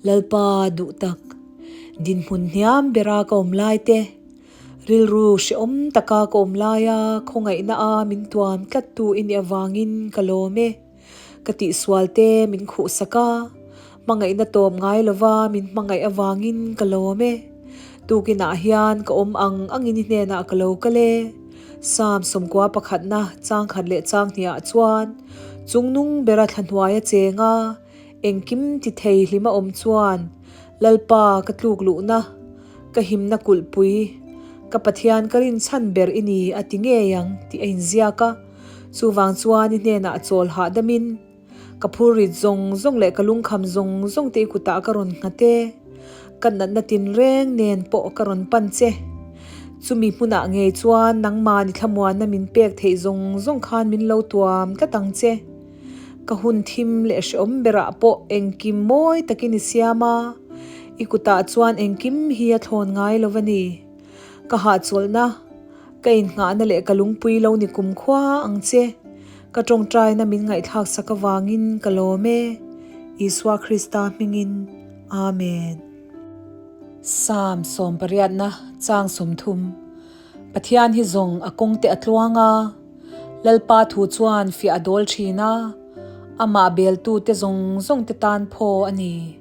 Lalpa duh tak, dinhmun hniam bera ka awm lai te, rilru hrehawm taka ka awm laia khawngaihna a min tuam tlattu i nih avangin ka lawm e. Ka tihsual te min khuhsak a, hmangaihna tawp ngai lova min hmangaih avangin ka lawm e. Tukinah hian ka awm ang angin i hnenah ka lo kal e. Psalm sawmkua pakhatna changkhat leh changhniah chuan chungnung bera thlahnuai a cheng a, engkim ti thei hlim a awm chuan Lalpa ka tluk luhna, ka himna kulhpui, ka Pathian ka rinchhan ber i ni a ti ngei ang tih a inziak a. Chuvang chuan i hnenah chawl hahdamin, ka phurrit zawng zawng leh ka lungkham zawng zawng te i kutah ka rawn nghat e. Ka natna tinreng nen pawh ka rawn pan che. Chumi hmunah ngei chuan nangmah ni thlamuanna min pek theih zawng zawng khan min lo tuam tlat ang che. Ka hun thim leh hrehawm berah pawh engkim mawi takin i siam a, i kutah chuan engkim hi a thlawn ngai lo a ni. Ka hahchawlhna, ka innghahna leh ka lungpui lo ni kumkhua ang che. Ka tawngtaina min ngaihthlak sak avangin ka lawm e. Isua Krista hmingin. Amen. Psalm sawmpariatna chang 30 Pathian hi zawng a kawng te a tluang a, Lalpa thu chuan fiah a dawl thin a, amah beltu te zawng zawng te tan phaw a ni.